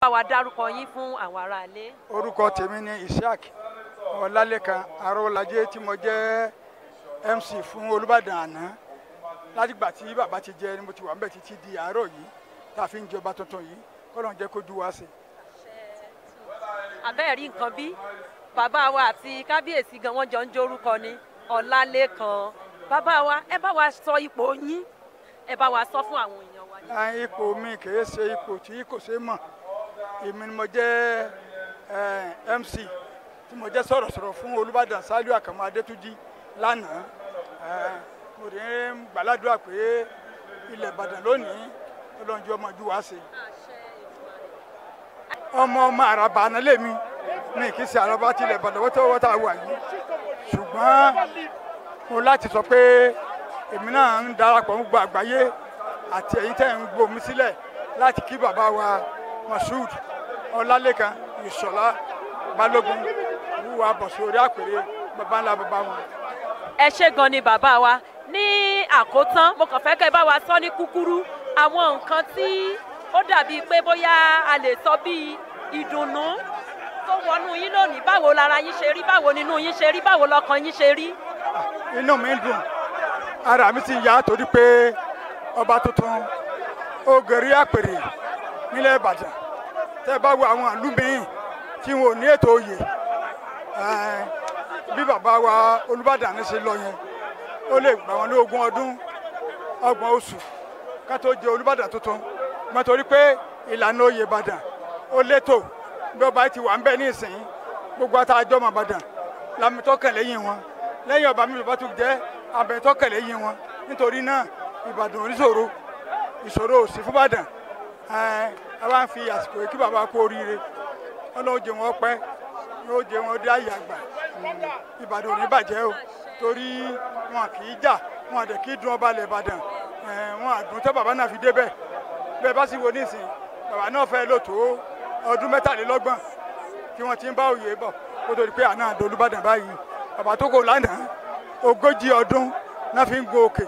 Bá wa dárúkọ yín fún àwọn aráalé. Orúkọ tèmi ni Isiaq Ọlálékan Arówólajé, tí mo jẹ́ MC fún Olúbàdàn àná. Látìgbà tí bàbá ti jẹ ni mo ti wà ńbẹ̀ títí di àárọ̀ yìí tá a fi ń jọba tuntun yìí. Kọ́lọ́n jẹ́ kó ju wa sí. Àbẹ́ẹ̀ rí nǹkan bí bàbá wa àti kábíyèsí gan wọ́n jọ ń jórúkọ ni Ọlálékan. Bàbá wa, ẹ bá wa sọ ipò yín, ẹ bá wa sọ fún àwọn èèyàn wa. Ipò mi kìí ṣe ipò tí kò ṣeé mọ̀. Èmi ni mo jẹ́ MC tí mo jẹ́ sọ̀rọ̀sọ̀rọ̀ fún Olúbàdàn Sàlíù Àkànmú Adétúnjì lánàá. Mo rí ń gbàládùá pé ilẹ̀ Ìbàdàn lónìí, Ọlọ́run jẹ́ ọmọ ojú wa ṣe. Ọmọ ọmọ àràbà àná lèmi ní kì í ṣe àràbà tilẹ̀ Ìbàdàn wọ́tọ́wọ́tà wà yìí, ṣùgbọ́n mo láti sọ pé èmi náà ń darapọ̀ gbogbo àgbáyé àti ẹ̀yin tẹ́ ń gbomi sílẹ̀ láti kí bàbá wa Moshood Ọlálékan Ìṣọ̀lá Balógun wúwa bọ̀ sí orí àpèrè bàbá ńlá bàbá wọn. Ẹ ṣé gan ni bàbá wa. Ní àkótán, mo kàn fẹ́ kẹ́ bá wa sọ ní kúkúrú àwọn nǹkan tí ó dàbíi pé bóyá a lè sọ bíi ìdùnnú tó wọnú yín lónìí. Báwo lára yín ṣe rí, báwo nínú yín ṣe rí, báwo lọ́kàn yín ṣe rí? Inú mi ń dùn, ara mi sì ń yá torí pé ọba tuntun ó gorí àpèrè nílẹ̀ Ìbàdàn. Tẹ́ bá wo àwọn ìlú míì tí wọn ò ní ètò oyè bí bàbá wa Olúbàdàn ṣe lọ yẹn, ó lè gbà wọn ní 20 ọdún 30 oṣù ká tó jẹ Olúbàdàn tuntun. Mọ́ torí pé ìlànà oyè Ìbàdàn ó létò, bí ọba ti wà ń bẹ ní ìsìn, gbogbo àtàjọ ọmọ Ìbàdàn làmì tọkàn lẹ́yìn wọn, lẹ́yìn ọba mi bàbá tó jẹ́ àbẹ̀ tọkàn lẹ́yìn wọn. Nítorí náà Ìbàdàn oníṣòro, ìṣòro ò sí fún Ìbàdàn. A wá ń fi àsìkò yìí kí bàbá kú oríire. Ọlọ́run jẹ́ wọn pẹ́, yóò jẹ́ wọn dé àyè àgbà. Ìbàdàn ò ní bàjẹ́ o, torí wọn kì í jà, wọn dẹ̀ kì í dun ọba ilẹ̀ Ìbàdàn. Wọn àdùn tẹ́ bàbá náà fi débẹ̀. Bẹ́ẹ̀ bá sì wo nísìn, bàbá náà fẹ́ lò tó ọdún 33 tí wọ́n ti ń bá òye bọ̀ kó tó di pé àná àdó Olúbàdàn báyìí. Bàbá tó kò lánàá, 40 ọdún náà fi ń gun òkè.